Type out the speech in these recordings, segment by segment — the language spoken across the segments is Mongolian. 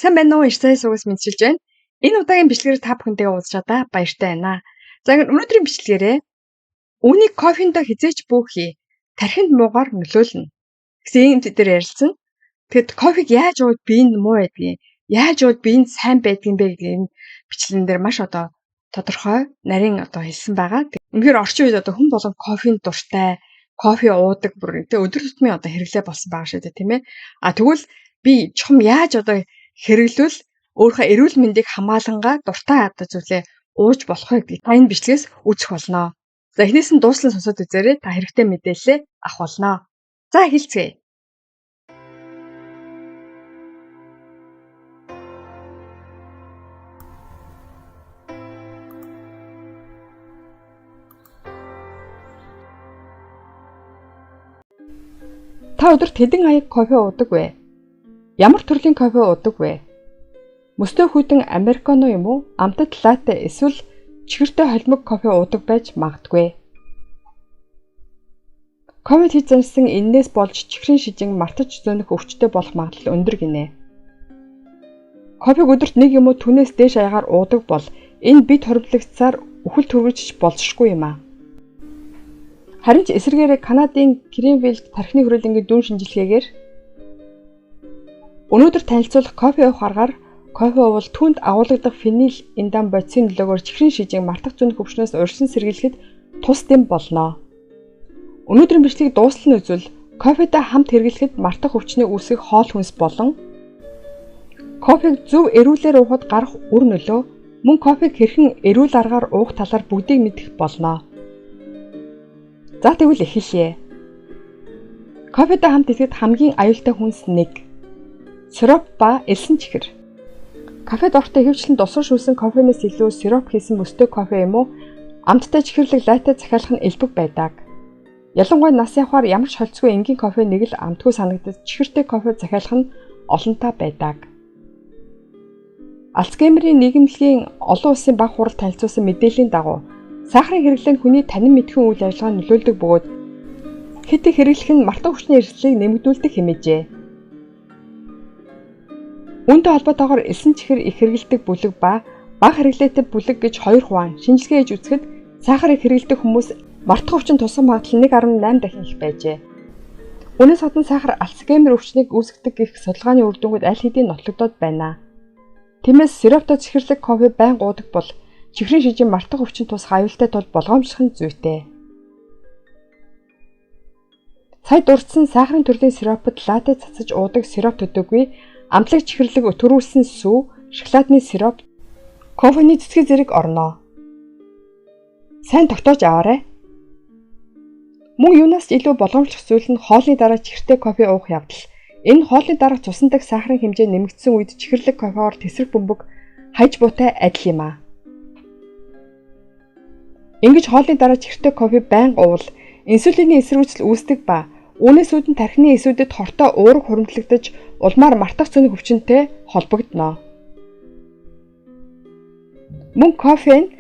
Сайн байна уу? Ирсай суугаас мэдчилж байна. Энэ удаагийн бичлэгээр та бүхэнтэйгээ уулзчаадаа баяртай байна. За өнөөдрийн бичлэгээрээ үүнийг кофендоо хизээч бөөхий, тархинд муугаар нөлөөлнө гэсэн ийм зүйдээр ярилцсан. Тэгэхэд кофег яаж уувал биеинд муу байдгийг, яаж уувал биеинд сайн байдгийг бэ гэдгийг энэ бичлэгэн дээр маш одоо тодорхой нарийн одоо хэлсэн байгаа. Үнэхээр орчин үед одоо хүн болгон кофенд дуртай, кофе уудаг бүр тэ өдөр тутмын одоо хэрэглээ болсон байгаа шүү дээ, тийм ээ. А тэгвэл би чухам яаж одоо хэрэглүүл өөрийнхөө эрүүл мэндийг хамгаалангаа дуртай одоо зүйлээ ууж болох вэ гэдгийг та энэ бичлэгээс үзэх болно. За эхнээс нь дуустал сонсоод үзээрэй. Та хэрэгтэй мэдээлэлээ авах болно. За эхэлцгээе. Та өдөрт хэдэн аяг кофе уудаг вэ? Ямар төрлийн кофе уудаг вэ? Мөстэй хүйтэн американо юм уу? Амтат латте эсвэл чихэртэй холимог кофе уудаг байж магадгүй. Ковид хийж заншсан эннээс болж чихрийн шижин мартаж зөөнөх өвчтөй болох магадлал өндөр гинэ. Кофег өдөрт нэг юм уу түүнээс дээш аягаар уудаг бол энэ бит хоригдлогдсаар үхэл төрүүлж болзошгүй юм аа. Харин ч эсрэгээрээ Канадын Кринвилд тархины хүрээлэнгийн дүн шинжилгээгээр өнөөдөр танилцуулах кофе уух аргаар кофе уувал түүнд агуулгадах фенил эндам бодисын нөлөөгөөр чихрийн шижин мартах зүүнэх өвчнөөс урьдчилан сэргийлэхэд тус дэм болно. Өнөөдрийн бичлэгийг дуустал нь үзвэл кофетэй хамт хэрэглэхэд мартах өвчнийг үүсгэх хоол хүнс болон кофег зөв эрүүлээр уухад гарах үр нөлөө мөн кофег хэрхэн эрүүл аргаар уух талаар бүгдийг мэдэх болно. За тэгвэл эхэлье. Кофетэй хамт идэхэд хамгийн аюултай хүнс 1. Сироп ба элсэн чихэр. Кафед орохдоо ихэвчлэн дусан шүүлсэн кофенээс илүү сироп хийсэн мөстэй кофе юм уу амттай чихэрлэг латте захиалах нь элбэг байдаг. Ялангуяа нас явахаар ямар ч холцгүй энгийн кофе нэг л амтгүй санагдаж чихэртэй кофе захиалах нь олонтаа байдаг. Альцгеймерийн нийгэмлэгийн олон улсын баг хурал танилцуулсан мэдээллийн дагуу сахарын хэрэглээ нь хүний танин мэдхэн үйл ажиллагаанд нөлөөлдөг бөгөөд хэд их хэрэглэх нь мартах хүчний эрсдлийг нэмэгдүүлдэг хэмээжээ. Үүнтэй холбоотойгоор элсэн чихэр их хэрэглэдэг бүлэг ба бага хэрэглээтэй бүлэг гэж хоёр хуваан шинжилгээ хийж үзэхэд сахар их хэрэглэдэг хүмүүс мартах өвчин тусах магадлал 1.8 дахин их байжээ. Үүнээс гадна сахар Альцгеймер өвчнийг үүсгэдэг гэх судалгааны үр дүнгууд аль хэдийн нотлогдоод байна. Тиймээс сироптой чихэрлэг кофе байнга уудаг бол чихрийн шижин мартах өвчин тусах аюултай тул болгоомжлох нь зүйтэй. Сая дурдсан сахарын төрлийн сиропод латте цацаж уудаг сироп төдийгүй амтлаг чихэрлэг өтөрүүлсэн сүү, шоколадны сироп, кофений цэцгий зэрэг орно. Сайн тогтоож аваарай. Мөн юунаас ч илүү болгоомжлох зүйл нь хоолны дараа чихэртэй кофе уух явдал. Энэ хоолны дараах цусан дах сахарын хэмжээ нэмэгдсэн үед чихэрлэг кофеор тэсрэх бөмбөг хаяж буутай адил юм аа. Ингэж хоолны дараа чихэртэй кофе байнга уувал инсулины эсэргүүцэл үүсдэг ба үүнээс үүдэн тархины эсүүдэд хортой уураг хуримтлагдаж улмаар мартах зүүнэх өвчнөд холбогдоно. Мөн кофе нь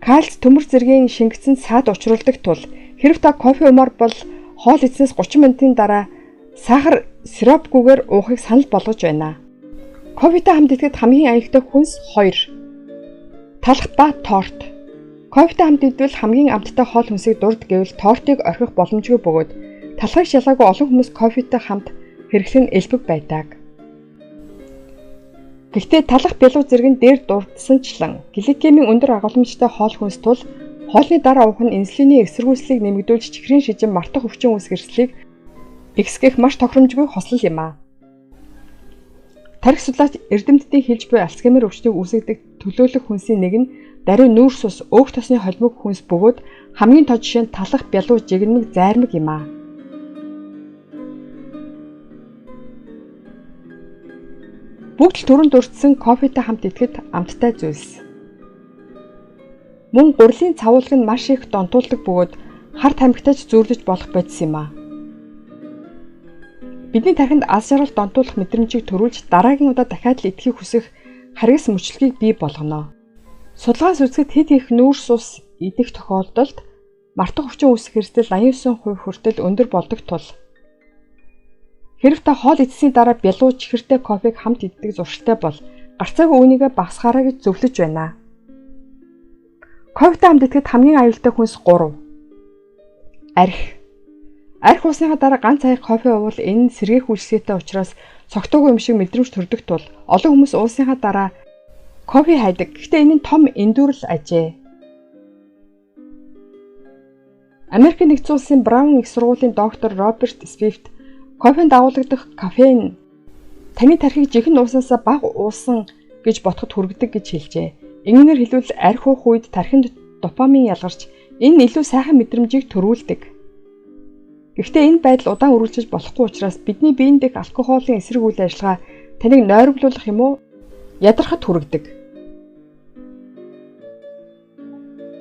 кальц төмөр зэргийн шингэцэнд саад учруулдаг тул хэрв та кофе уумаар бол хоол идсэнээс 30 минутын дараа сахар сиропгүйгээр уухыг санал болгож байна. Кофетэй хамт идэхэд хамгийн аюултай хүнс 2. Талх ба торт. Кофетэй хамт идвэл хамгийн амттай хоол хүнсийг дурд гэвэл тортыг орхих боломжгүй бөгөөд талхыг шалгаагүй олон хүмүүс кофетэй хамт хэрэглэх нь элбэг байдаг. Гэхдээ талах бялуу зэрэг нь дээр дурдсанчлан гликемийн өндөр агуулмжтай хоол хүнс тул хоолны дараа уух нь инсулины эсэргүүцлийг нэмэгдүүлж чихрийн шижин мартах өвчин үүсэх эрсдлийг ихсгэх маш тохиромжгүй хослол юм аа. Тархи судлаач эрдэмтдийн хэлж буй Альцгеймер өвчнийг үүсгэдэг төлөөлөх хүнсийн нэг нь даруй нүүрс ус, өөх тосны холимог хүнс бөгөөд хамгийн тод жишээ нь талах, бялуу, жигнэмэг, зайрмаг юм аа. Бүгд л түрүүнд дурдсан кофетэй хамт идэхэд амттай зүйлс. Мөн гурилын цавуулга нь маш их донтуулдаг бөгөөд хар тамхитай ч зүүрлэж болох бодис юм аа. Бидний тархинд аз жаргал донтуулах мэдрэмжийг төрүүлж дараагийн удаа дахиад л идэхийг хүсэх харгас мөчлөгийг бий болгоно. Судалгаас үзэхэд хэд их нүүрс ус идэх тохиолдолд мартах өвчин үүсэх эрсдэл 89% хүртэл өндөр болдог тул Хэрв та хоол идсэний дараа бялуу чихэртэй кофег хамт иддэг зуршилтай бол гарцаагүй үүнийгээ багасгаарай гэж зөвлөж байна. Кофетэй хамт идэхэд хамгийн аюултай хүнс 3. Арх. Арх уусныхаа дараа ганц аяг кофе уувал энэ нь сэргээх үйлчилгээтэй учраас цогтоогүй юм шиг мэдрэмж төрдөг тул олон хүмүүс уусныхаа дараа кофе хайдаг. Гэхдээ энэ нь том эндүрэл ажээ. Америкийн нэгдсэн улсын Браун их сургуулийн доктор Роберт Свифт кофенд агуулгадах кофеин таны тархийг жинхэнэ ууснасаа бага уусан гэж ботход хүргэдэг гэж хэлжээ. Ингэнээр хэлбэл арх уух үед тархинд допамин ялгарч энэ илүү сайхан мэдрэмжийг төрүүлдэг. Гэхдээ энэ байдал удаан үргэлжлэж болохгүй учраас бидний биеийн дэх алкоголын эсрэг үйл ажиллагаа таныг нойрмоглуулах юм уу ядрахад хүргэдэг.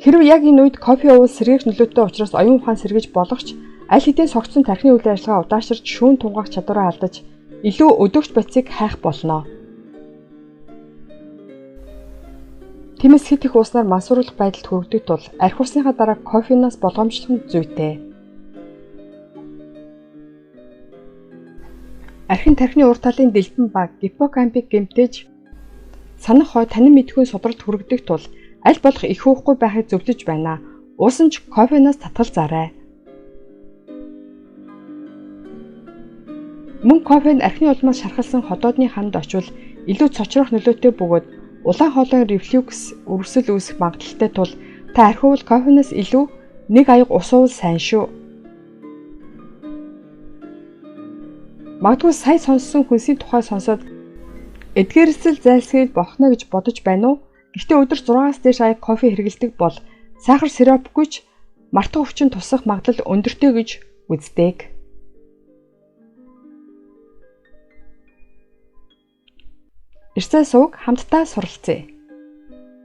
Хэрв яг энэ үед кофе уувал сэргээх нөлөөтэй учраас оюун ухаан сэргэж болох ч аль хэдийн согтсон тархины үйл ажиллагаа удаашарч шүүн тунгаах чадвараа алдаж илүү өдөөгч бодисыг хайх болно. Тиймээс хэд их ууснаар мансууруулах байдалд хүргэдэг тул арх усныхаа дараа кофенаас болгоомжлох нь зүйтэй. Архин тархины урд талын дэлбэн ба гиппокампыг гэмтээж санах хой танин мэдхүйн судралд хүргэдэг тул аль болох их уухгүй байхыг зөвлөж байна. Уусан ч кофенаас татгал зарай. Мөн кофе нь архины улмаас шархалсан ходоодны ханд очвол илүү цочрох нөлөөтэй бөгөөд улаан хоолойн рефлюкс үрсэл үүсэх магадлалтай тул та архи уувал кофенаас илүү нэг аяг ус уувал сайн шүү. Магадгүй сая сонссон хүнсийн тухай сонсоод эдгээрсэл зайлсхийж болно гэж бодож байна уу? Гэхдээ өдөрт 6-аас дээш аяг кофе хэрэглэдэг бол сахар сиропгүй ч мартах өвчин тусах магадлал өндөртэй гэж үздэг. Эрсээ сувг хамтдаа суралцъя.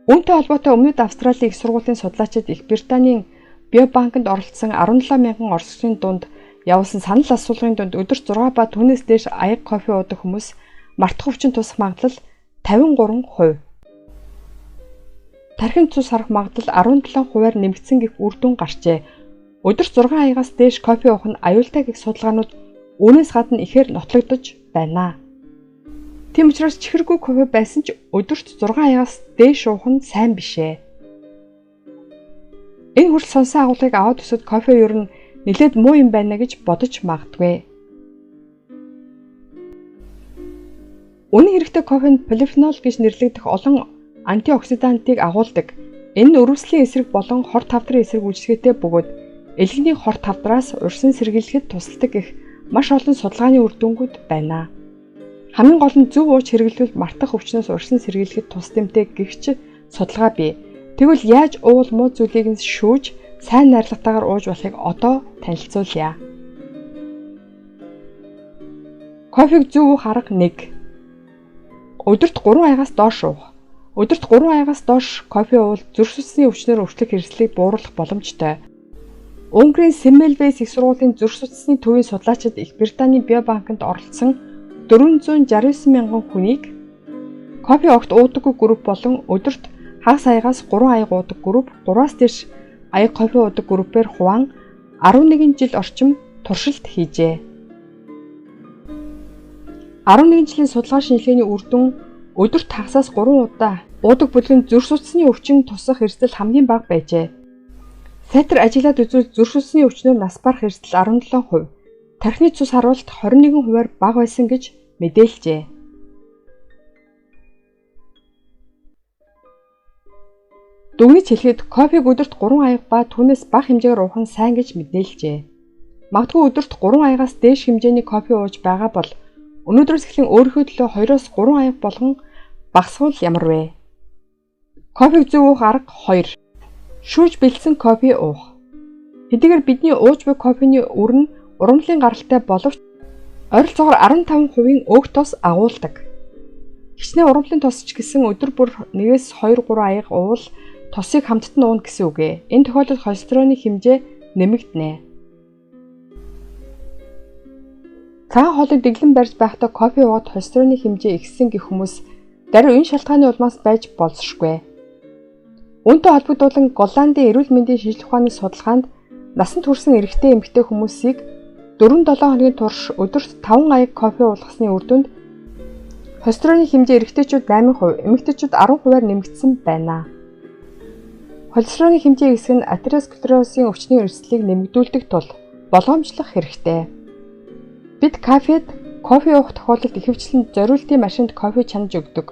Үүнтэй холбоотой Өмнөд Австралийн их сургуулийн судлаачид Их Британийн Биобанканд оролцсон 17 мянган оросчдын дунд явуулсан санал асуулгын дунд өдөрт 6 ба түүнээс дээш аяг кофе уудаг хүмүүс мартах өвчин тусах магадлал 53%. Тархинд цус харах магадлал 17%-аар нэмэгдсэн гэх үр дүн гарчээ. Өдөрт 6 аягаас дээш кофе уух нь аюултай гэх судалгаанууд үүнээс гадна ихээр нотлогдож байна. Тийм учраас чихэргүй кофе байсан ч өдөрт 6 аягаас дээш уух нь сайн биш ээ. Энэ хүртэл сонсон агуулгыг аваад өсөд кофе ер нь нэлээд муу юм байна гэж бодож магадгүй. Үнэн хэрэгтээ кофенд полифенол гэж нэрлэгдэх олон антиоксидантыг агуулдаг. Энэ нь өрөвслийн эсрэг болон хор тавдрын эсрэг үйлчилгээтэй бөгөөд элэгний хор тавдраас урьсан сэргийлэхэд тусалдаг гэх маш олон судалгааны үр дүнгууд байна. Хамгийн гол нь зөв ууж хэрэглэвэл мартах өвчнөөс урьсан сэргийлэхэд тус дэмтэй гэгч судалгаа бий. Тэгвэл яаж уул муу зүйлийг нь шүүж сайн найрлагатайгаар ууж болохыг одоо танилцуулъя. Кофег зөв уух арга 1. Өдөрт 3 аягаас доош уух. Өдөрт 3 аягаас доош кофе уувал зүрх судасны өвчнөр өвчлөх эрсдлийг бууруулах боломжтой. Унгарын Семмелвейс их сургуулийн зүрх судасны төвийн судлаачид Их Британийн Биобанканд оролцсон 469 мянган хүнийг кофе огт уудаггүй групп болон өдөрт хагас аягаас 3 аяг уудаг групп, 3-аас дээш аяг кофе уудаг группээр хуваан 11 жил орчим туршилт хийжээ. 11 жилийн судалгаа шинжилгээний үр дүн өдөрт хагасаас 3 удаа уудаг бүлэг нь зүрх судасны өвчин тусах эрсдэл хамгийн бага байжээ. Сайтар ажиглаад үзвэл зүрх судасны өвчнөр нас барах эрсдэл 17%, тархины цус харуулалт 21%-аар бага байсан гэж мэдээлжээ. Дүгнэж хэлэхэд кофег өдөрт 3 аяг ба түүнээс бага хэмжээгээр уух нь сайн гэж мэдээлжээ. Магадгүй өдөрт 3 аягаас дээш хэмжээний кофе ууж байгаа бол өнөөдрөөс эхлэн өөрийнхөө төлөө 2-оос 3 аяг болгон багасгавал ямар вэ? Кофег зөв уух арга 2. Шүүж бэлдсэн кофе уух. Хэдийгээр бидний ууж буй кофений үр нь ургамлын гаралтай боловч ойролцоогоор 15% өөх тос агуулдаг. Хичнээн ургамлын тос ч гэсэн өдөр бүр 1-2-3 аяг уувал тосыг хамтд нь ууна гэсэн үг ээ. Энэ тохиолдолд холестеролын хэмжээ нэмэгдэнэ. Цагаан хоолыг дэглэм барьж байхдаа кофе уугаад холестеролын хэмжээ ихссэн гэх хүмүүс даруй энэ шалтгааны улмаас байж болзошгүй. Үүнтэй холбогдуулан Голландын эрүүл мэндийн шинжлэх ухааны судалгаанд насанд хүрсэн эрэгтэй эмэгтэй хүмүүсийг 4-7 хоногийн турш өдөрт 5 аяг кофе уулгасны үр дүнд холестеролын хэмжээ эрэгтэйчүүд 8%, эмэгтэйчүүд 10%-аар нэмэгдсэн байна. Холестеролын хэмжээ ихсэх нь атеросклерозын өвчний эрсдлийг нэмэгдүүлдэг тул болгоомжлох хэрэгтэй. Бид кафед кофе уух тохиолдолд ихэвчлэн зориултын машинд кофе чанаж өгдөг.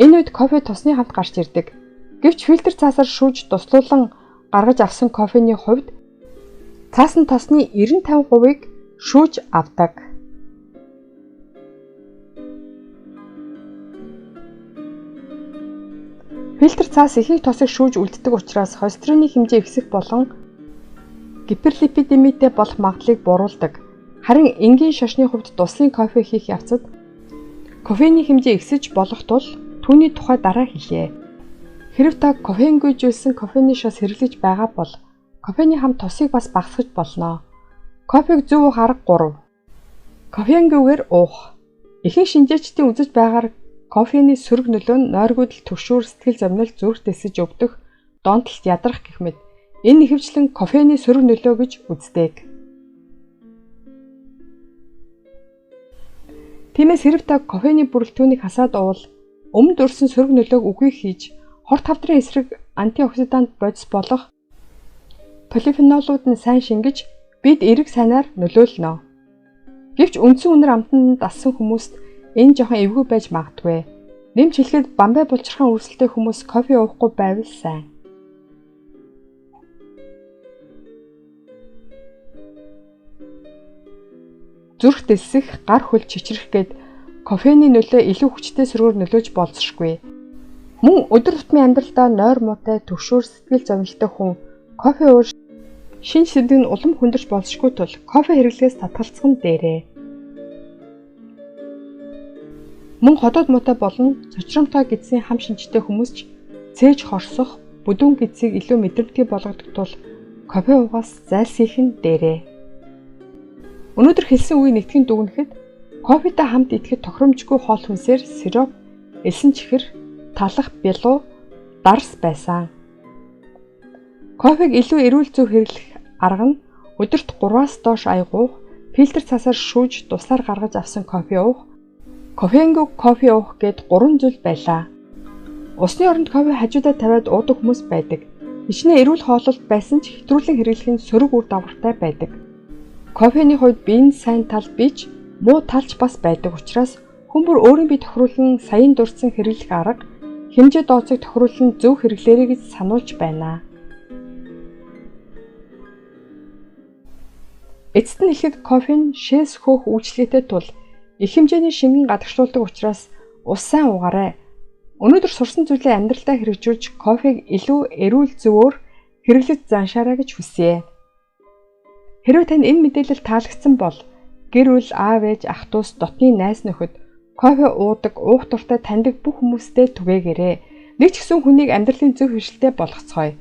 Энэ үед кофе тосны хамт гарч ирдэг. Гэвч фильтр цаасаар шүүж туслуулан гаргаж авсан кофений хувьд цаас нь тосны 95%-ыг шүүж авдаг. Фильтр цаас ихэнх тосыг шүүж үлддэг учраас холестерины хэмжээ ихсэх болон гиперлипидемитэй болох магадлалыг бууруулдаг. Харин энгийн шашны хувьд дуслын кофе хийх явцад кофений хэмжээ ихсэж болох тул түүний тухай дараа хэлье. Хэрэв та кофеингүйжүүлсэн кофений шос хэрэглэж байгаа бол кофений хам тосыг бас багасгаж болно. Кофег зөв уух арга 3. Кофеингүйгээр уух. Ихэнх шинжээчдийн үзэж байгаагаар кофений сөрөг нөлөө нь нойргүйдэл, түгшүүр, сэтгэл зовнил, зүрх тэсэж өвдөх, донтолт, ядрах гэх мэт. Энэ ихэвчлэн кофений сөрөг нөлөө гэж үздэг. Тиймээс хэрэв та кофений бүрэлдэхүүнийг хасаад уувал өмнө дурдсан сөрөг нөлөөг үгүй хийж хорт хавдрын эсрэг антиоксидант бодис болох полифенолууд нь сайн шингэж бид эерэг сайнаар нөлөөлнө. Гэвч үндсэн үнэр амтанд дассан хүмүүст энэ жоохон эвгүй байж магадгүй. Нэмж хэлэхэд бамбай булчирхаан өрсөлдөй хүмүүс кофе уухгүй байвал сайн. Зүрх дэлсэх, гар хөл чичрэх гээд кофений нөлөө илүү хүчтэй сөргөөр нөлөөж болзошгүй. Мөн өдөр тутмын амьдралдаа нойр муутай, түгшүүр, сэтгэл зовнилтой хүн кофе ууж шинж тэмдэг нь улам хүндэрч болзошгүй тул кофе хэрэглэхээс татгалзах нь дээрээ. Мөн ходоод муутай болон цочромтой гэдсийн хам шинжтэй хүмүүс ч цээж хорсох, бүдүүн гэдсийг илүү мэдрэмтгий болгодог тул кофе уугаас зайлсхийх нь дээрээ. Өнөөдөр хэлсэн үгийг нэгтгэн дүгнэхэд кофетэй хамт идэхэд тохиромжгүй хоол хүнсээр сироп, элсэн чихэр, талах, бялуу, дарс байсан. Кофег илүү эрүүл зөв хэрэглэх арга нь өдөрт 3-аас доош аяг уух, фильтр цасаар шүүж дуслаар гаргаж авсан кофе уух, кофеингүй кофе уух гээд 3 зүйл байлаа. Усны оронд кофе хажуудаа тавиад уудаг хүмүүс байдаг. Хичнээн эрүүл хооллолт байсан ч хэтрүүлэн хэрэглэх нь сөрөг үр дагавартай байдаг. Кофений хувьд биеийн сайн тал бий ч муу талч бас байдаг учраас хүн бүр өөрийн бие тохируулан саяын дурдсан хэрэглэх арга хэмжээ дооцыг тохируулан зөв хэрэглээрэй гэж сануулж байна. Эцэст нь хэлэхэд кофе нь шээс хөөх үйлчилгээтэй тул их хэмжээний шингэн гадагшлуулдаг учраас ус сайн уугаарай. Өнөөдөр сурсан зүйлээ амьдралдаа хэрэгжүүлж кофег илүү эрүүл зөвөөр хэрэглэж заншаарай гэж хүсье. Хэрвээ танд энэ мэдээлэл таалагдсан бол гэр бүл, аав ээж, ах дүүс, дотны найз нөхөд кофе уудаг, уух дуртай таньдаг бүх хүмүүстэй түгээгээрэй. Нэг ч гэсэн хүнийг амьдралын зөв хэрэглэлтэй болгоцгоё.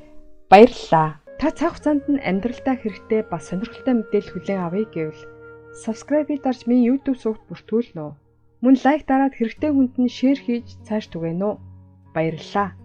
Баярлалаа. Та цаг хугацаанд нь амьдралдаа хэрэгтэй ба сонирхолтой мэдээлэл хүлээн авъя гэвэл subscribe-ийг дарж миний YouTube сувагт бүртгүүлнэ үү? Мөн лайк дараад хэрэгтэй хүнд нь share хийж цааш түгээнэ үү? Баярлалаа.